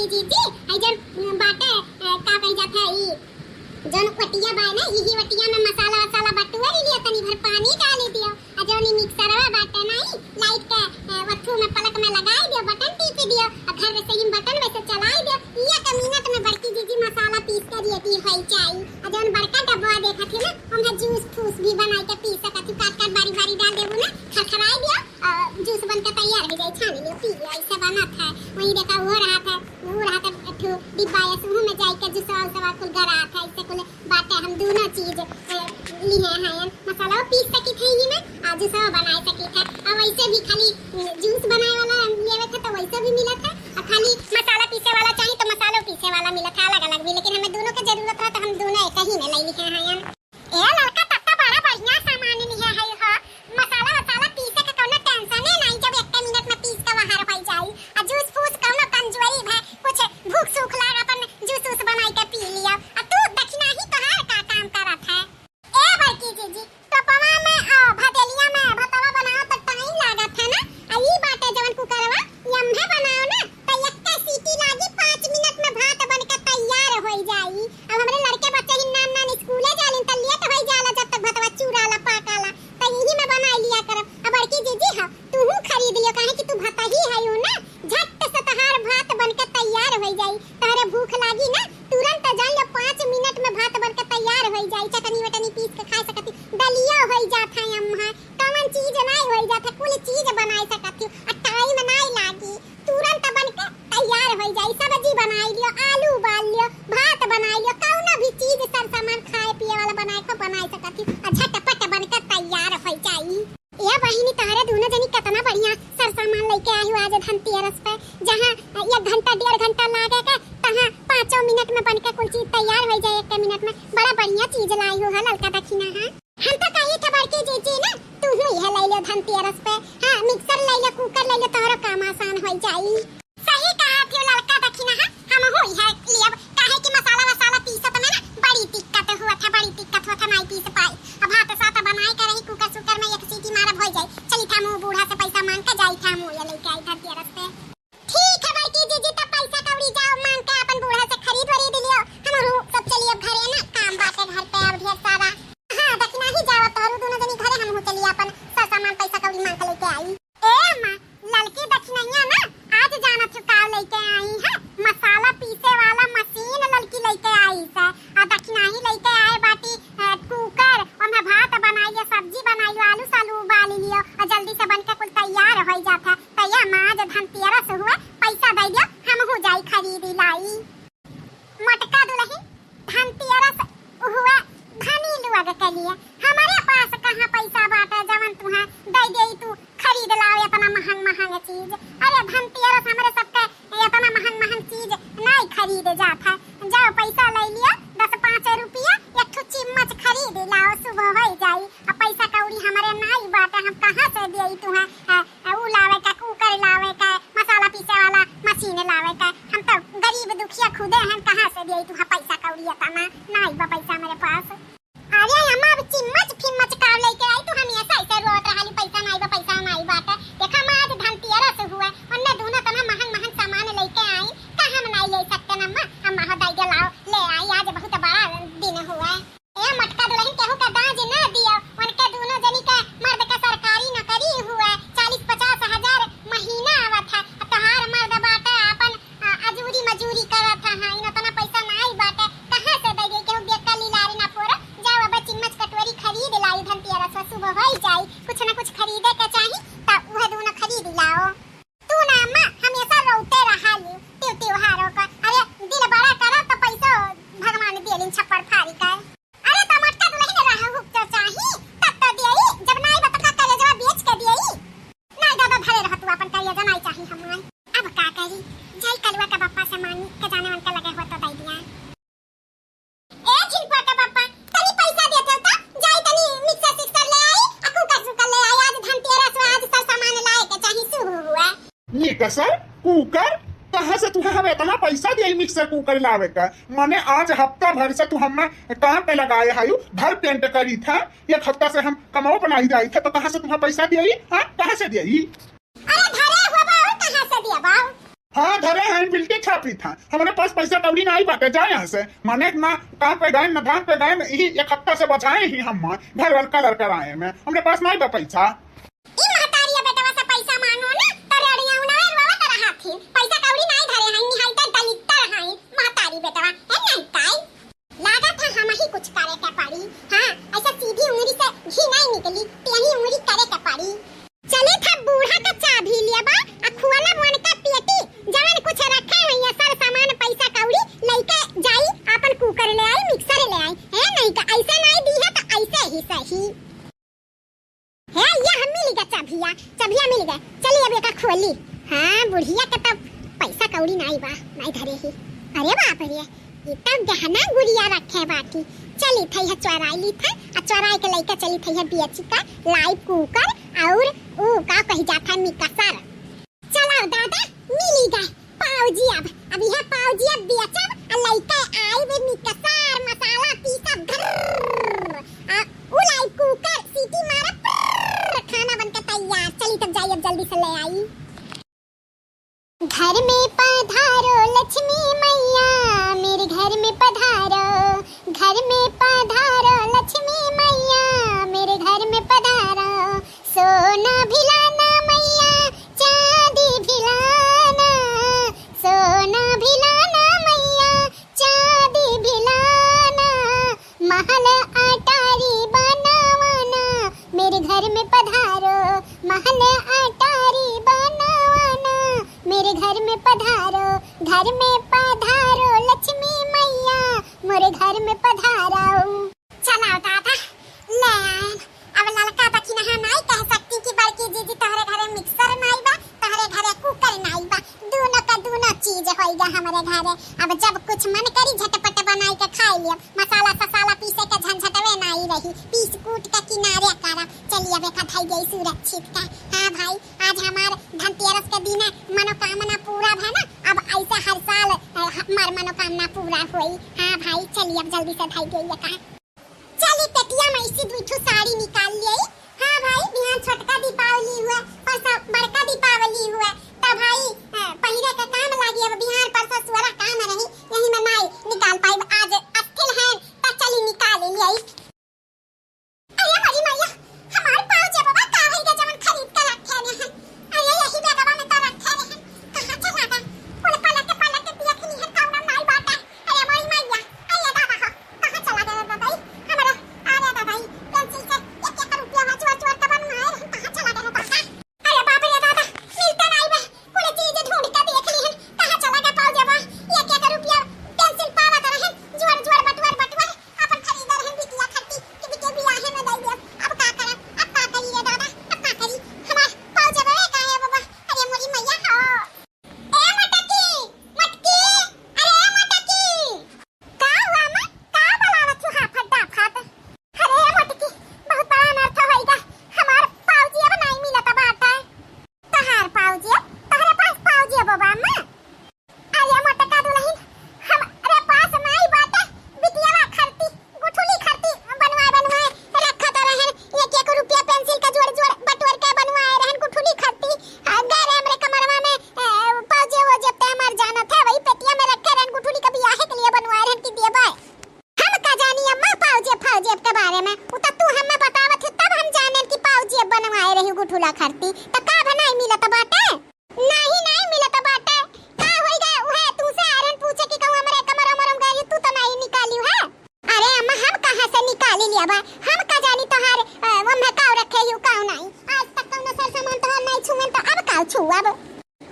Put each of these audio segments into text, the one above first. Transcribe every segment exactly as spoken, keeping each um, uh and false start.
जी, जी, है जौन बाटे, अ, का कही जात है, ई जौन वटिया बाय ना, इही वटिया में मसाला वसाला बटुआ लियो, तनी भर पानी डाल दियो। आ जौन ई मिक्सरवा बाटे ना, ई लाइट के, अ, वथू में प्लग में लगाई दियो, बटन टीप दियो, आ घर से ही बटन वैसे चलाई दियो। एक मिनट में बड़की जीजी मसाला पीस के रेडी होई जाई। आ जौन बड़का डब्बा देखत ही ना, ओमे जूस फूस भी बनाई के पी सकत ही, काट काट बारी बारी डाल देबू ना, खरखराई दियो, आ जूस बन के तैयार हो जाई, छान लियो, पी लियो, ऐसे बनत है। वही देखा वो रहत है, वो रहत है, एक ठो डिब्बा है, उहू में जाई के जूसवा उसवा कुल गरात है, ऐसे कुल बाटे हम दूनो चीज, अ, लिहे हैं। मसाला पीस सकित है इही में, आ जूसवा बनाए सकित है। आ वैसे भी खाली, अ, जूस बनाए वाला लेवे थे तो वैसे भी मिलत है, आ खाली मसाला पीसे वाला चाही तो मसालो पीसे वाला मिलत है अलग अलग भी, लेकिन हमें दूनो के जरूरत रहा तो हम दूनो एक ही में ले लिहे हैं। ए लड़का, तब तो बड़ा बढ़िया सामान लिहे है हो, मसाला वसाला पीसे के कौनो टेंशने नहीं, जब एक मिनट में पीस के बाहर हो जाई। आ जूस फूस कौनो कमजोरी भा कुछ भूख सूख लाग, अपन जूस वूस बनाई के पी लियो। आ तू दखिनाही तोहार का काम करत है? ए बड़की जीजी, टपवा में, आ, भदेलिया में भतवा बनाओ तो टाइम लागत है ना। आ ई बाटे जवन कुकरवा, यम्हे बनाओ ना, तो एक्के सीटी लागी, पाँच मिनट में भात बन के तैयार होई जाई। अब हमरे लड़के बच्चे ही नान नान स्कूले जालिन, तो लेट होई जाला जब तक भतवा चूराला पाकाला, तो यही में बनाई लिया करब। आ बड़की जीजी हो, तूहू खरीद लियो, काहे कि तू भतही है ना, झट से तहार भात बन के तैयार होई जाई। तहरे भूख लागी ना, तुरंत जान लो, पाँच मिनट में भात बन के तैयार होई जाई। चटनी वटनी पीस के खाए सकती, दलिया होई जात है अम्मा, कवन चीज नाई होई जात है, कुल चीज बनाए सकती। आ टाइम नाई लागी, तुरंत बन के तैयार होई जाई। सब्जी बनाई लियो, आलू उबाल लियो, भात बनाई लियो, कौनो भी चीज सर सामान खाए पिए वाला बनाए को बनाए सकती। आ झटपट बन के तैयार होई जाई। ए बहिनी, तहरे दूनो जनी केतना बढ़िया सर सामान लइके आई हो आज धनतेरस पे। जहाँ एक घंटा डेढ़ घंटा लागे के, तहाँ पाँचों मिनट में बन के कुल चीज तैयार हो जाए एक मिनट में। बड़ा बढ़िया चीज लाई हो, है ललका दखिना है। हम तो कही थे बड़की जीजी ना, तू ही है ले लो धनतेरस पे। हाँ, मिक्सर ले लो, कुकर ले लो, तोहरो काम आसान हो जाई। सही कहा थियो ललका दखिना है, हम हो है लियब, काहे कि मसाला वसाला पीसत में ना बड़ी दिक्कत हुआ था, बड़ी दिक्कत हुआ था, नहीं पीस पाई। अब भात सात बनाए के रही, कुकर सुकर में एक सीटी मारब हो जाई। चली था मुँह बूढ़ा से पैसा मांग के जाई था मुँह ये लेके आई धरती रस पे। ठीक है बड़की जीजी, तब पैसा कौड़ी जाओ मांग के अपन बूढ़ा से खरीद वरीद लियो। हम सब चली अब घरे ना, काम बाटे घर पे अब ढेर सारा। हाँ, दखिना ही जाओ तोहरू दोनों जनी घरे, हम चली अपन सर सामान पैसा कौड़ी मांग के लेके आई। ए अम्मा, ललकी दखिनैया ना आज जाना चुकाव लेके आई है, मसाला पीसे वाला मशीन ललकी लेके आई से। आ दखिनाही लेके आए बाटी, अ, कुकर, ओमे भात बनाइए, सब्जी बनाइए, आलू सालू उबाल लियो और जल्दी से बन के कुल तैयार हो जात है। तो ये अम्मा आज धनतेरस हुए, पैसा दे दियो, हम हो जाई खरीद लाई। मोटका दुलही, धनतेरस हुए धनी लोग के लिए, हमरे पास कहाँ पैसा बाटे जवन तुहा दे देई तू खरीद लाओ इतना महंग महंग चीज। अरे धनतेरस हमरे सबके इतना महंग महंग चीज नहीं खरीद जात है। जाओ पैसा ले लियो, दस पाँच रुपया, एक ठो चिम्मच खरीद लाओ, सुबह हो जाई। अब पैसा कौड़ी हमरे नहीं बाटे, हम कहाँ से देई तुहा? आ, ऊ लावे का, कुकर लावे का, मसाला पीसे वाला मशीन लावे का। हम तो गरीब दुखिया खुदे हैं, कहाँ से देई तुहा पैसा कौड़ी? इतना नाई बा पैसा मेरे पास। अरे अम्मा, अब चिम्मच फिम्मच का लेके आई तू? हमेशा ऐसे रोत रहली, पैसा नाई बा, पैसा नाई बाटे। देखा अम्मा, आज धनतेरस हुआ, उनने दोनों तना महंग महंग सामान लेके आई, का हम नाई ले सकते न अम्मा? अम्मा हो दई के लाओ, ले आई, आज बहुत बड़ा दिन हुआ। ए मोटका दुलहिन, केहू का दाज ना दियो, उनके दूनो जनी के मर्द के सरकारी नौकरी हुए, चालीस पचास हजार महीना आवत है। अब तोहार मर्द बाटे आपन, आ, अजूरी मजूरी करत है, इन उतना पैसा नाई बाटे, कहाँ से दे दे? केहू देख के लिलारे ना फोरे। जाओ अब चिम्मच कटोरी खरीद लाई, धनतेरस सुबह होई जाई, कुछ ना कुछ खरीदे के चाही, त उहे दूनो खरीद लाओ। तू ना अम्मा, हमेशा रोते रहाली, त्यों त्योहारों का। अरे, दिल बड़ा करा तो पैसो भगवान देलिन छप्पर फारी का। अरे, तो मोटका दुलहिन रहा हुक तो चाही, तब तो देई, जब नाई बा तो का करेजवा बेच के देई? नाई दादा, धरे रह तू अपन करेजा, नाई चाही हमार। अब का करी, जाई कलुआ के बप्पा से मांगी, के जाने उनके लगे हो तो दे दिया। ए झिनपुआ के बप्पा, तनी पैसा देते हो तो जाई तनी मिक्सर सिक्सर ले आई, आ कुकर सुकर ले आई, आज धनतेरस है, आज सब सामान लाए के चाही, शुभ हुआ। मिक्सर कुकर? कहाँ से तुहे हम इतना पैसा दिया मिक्सर कुकर लावे का? माने आज हफ्ता भर से तू हमें काम पे लगाए हायू, भर पेंट करी था, एक हफ्ता से हम कमाओ बनाई जाई था, तो कहाँ से तुम्हें पैसा दिया? हाँ, कहाँ से दिया? अरे धरे हुआ बाबू, कहाँ से दिया बाबू? हाँ, धरे हैं, बिल्टी छापी था। हमरे पास पैसा कौड़ी नाई बाटे, जा यहाँ से। मने ना काम पे गए, ना धाम पे गए, ना, यही एक हफ्ता से बचाए ही हम, घर वर कलर कराए में। हमरे पास नाई बा पैसा। ई महतारी बेटवा से पैसा मांगो ना, त रेड़िया उनावे रोवत रहा थी। पैसा कौड़ी नाई धरे हैं, निहाई त दलिद्दर हैं, महतारी बेटवा, है नहीं काई? लागत है हमही कुछ करे के पड़ी। हाँ, ऐसा सीधी उंगली से घी नहीं निकली, टेढ़ी उंगली करे के पड़ी। चली था बूढ़ा का चाभी लिया बा, आ खुआला मन का पेटी, जवन कुछ रखे हैं ये सर सामान पैसा कौड़ी, लइके जाई, आपन कुकर ले आई, मिक्सर ले आई। है नहीं का, ऐसे नहीं दी है तो ऐसे ही सही। हे, ये हम मिल गए चभिया, चभिया मिल गए। चली अब एका खोली। हाँ, बुढ़िया के तब पैसा कौड़ी नाई बा, नाई धरे ही। अरे बाप रे, ये तब गहना गुड़िया रखे बाटी। चली थई है चोराई ली था, आ चोराई के लइका चली थई है बेची का लाइव कुकर और ऊ का कही जात है मिक्सर। चलाओ दादा, मिली गए पाउजी। अब, अब यह पाउजी अब बेचब, आ लइके आइब मिक्सर मसाला पीसब, घर्र, आ उ लाइव कुकर सीटी मारब, प्र्र, खाना बन के तैयार। चली तब जाई, अब जल्दी से ले आई। घर में पधारो लक्ष्मी मैया, मेरे घर में पधारो, घर में पधारो लक्ष्मी मैया, मेरे घर में पधारो। सोना भिलाना मैया, चांदी भिलाना, सोना भिलाना मैया, चांदी भिलाना, महल अटारी बनावाना, मेरे घर में पधारो, महल अटारी बनावाना, मेरे घर में पधारो, घर में पधारो लक्ष्मी मैया, मोरे घर में पधारो। चलाओ दादा, ले आएन। अब ललका दखिनहा नाई कह सकती कि बड़की जीजी तोहरे घरे मिक्सर नाई बा, तोहरे घरे कुकर नाई बा। दूनो का दूनो चीज होइगा हमरे घरे। अब जब कुछ मन करी झटपट बनाई के खाई लियब। मसाला ससाला पीसे के झंझटवे नाई रही। पीस कूट के किनारे करब। चली अब एक धई गई सुरक्षित का। हाँ भाई, आज हमार धनतेरस के दिने मनोकामना पूरा भे ना। अब ऐसे हर साल, अ, हमार मनोकामना पूरा होई। हाँ भाई, चली अब जल्दी से धई गई का। चली पेटिया में से दुई ठो साड़ी निकाल लियाई। हाँ भाई, बिहान छोटका दीपावली हुए, परसों बड़का दीपावली हुए, त भाई, अ, पहिरे के काम लागी। अब बिहान परसों सुअरा काम रही, यही में नाई निकाल पाइब। आज अस्थिल है, त चली निकाल लियाई। अरे मोरी मैया, हमार पाउजेबवा का होई गे जवन खरीद के रखे रहे हैं? अरे यही बैगवा में तो रखे रहे हैं, कहाँ चला गए? कुल पलट पलट देख ली है, कौनो नाई बाटे। अरे मोरी मैया, अरे दादा हो, कहाँ चला गए रे दादा? ई हमारा, अरे दादा, ई पेंसिल से एक एक रुपया चोर चोर के बनवाए रहे, कहाँ चला गए रे दादा? अरे बाप रे दादा, मिलता नाई बा। कुल चीज ढूंढ के देख ली है, कहाँ चला गए पाउजेबवा? एक एक रुपया पेंसिल पावत रहे, जोड़ जोड़ बटुअर बटुअर अपन खरीदे रहे बिटिया खट्टी कि बिटिया बियाहे में दई देब। अब का करब, अब का करी रे दादा, अब का करी? हमार पाउजेबवा कहाँ है बाबा? अरे मोरी मैया हो। ए मटकी, मटकी, अरे ए मटकी। का हुआ अम्मा? का बोलावत हो हाफत डाफत? अरे ए मटकी, बहुत बड़ा अनर्थ होइगा। हमार पाउजेब नाई मिलत बाटे। तहार पाउजेब? तहरे पास पाउजेब बा अम्मा? अरे मोटका दुलहिन, हमरे पास नाई बाटे। बिटियावा खरती, गुठुली खरती बनवाए बनवाए रखत रहन। एक एक रुपया पेंसिल का जोड़ जोड़ बटोर के बनवाए रहन गुठुली खरती। आ, गए रहे हमरे कमरवा में, ए, पाउजे वोजे ते हमार जानत है, वही पेटिया में रखे रहन गुठुली का बियाहे के लिए बनवाए रहन कि देबे। हम का जानी अम्मा पाउजे फाउजे के बारे में, उ त तू हमें बतावत है तब हम जानेन कि पाउजे बनवाए रही गुठुला खरती। त का भनाई मिलत बाटे? नाही, नाही मिलत बाटे। का होई गए? उहे तुसे आयरन पूछे कि कहूँ हमरे कमर उमर में गई, तू तो नाही निकाली है। अरे अम्मा, हम कहाँ से निकाली लिया बा? हम का जानी तोहार, अ, वो में काव रखे यू, काव नाही। आज तक कौनो सर सामान तोहार नाही छुएन, तो अब काव छुअब?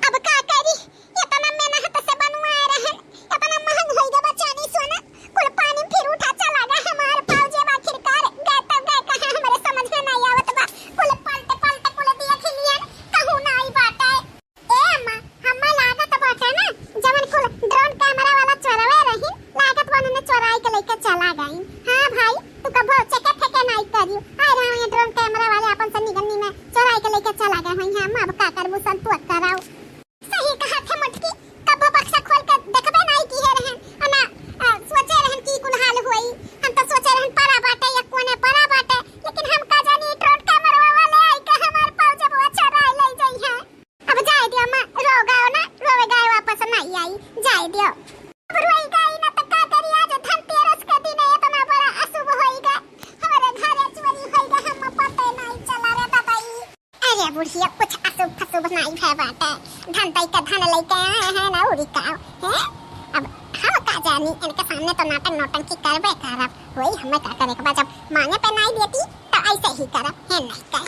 अब का करी? इतना मेहनत से बनवाए रहन, इतना महंग होई गए बा चानी सोना। कुल पानी फिर उठा चला गए हमार पाउजेब आखिरकार। गए तो गए कहाँ, हमरे समझ में नाही आवत बा। कुल पलट पलट कुल देख लियन। बुढ़िया कुछ अशुभ फशुभ नाई भय बाटे, धन दई के धन लइके आए हैं ना उरी का, हैं? अब हम का जानी, इनके सामने तो नाटक नौटंकी करबे करब, वही हमें का करे के बा, जब मांगे पे नाई देती तो ऐसे ही करब, हैं नाई का?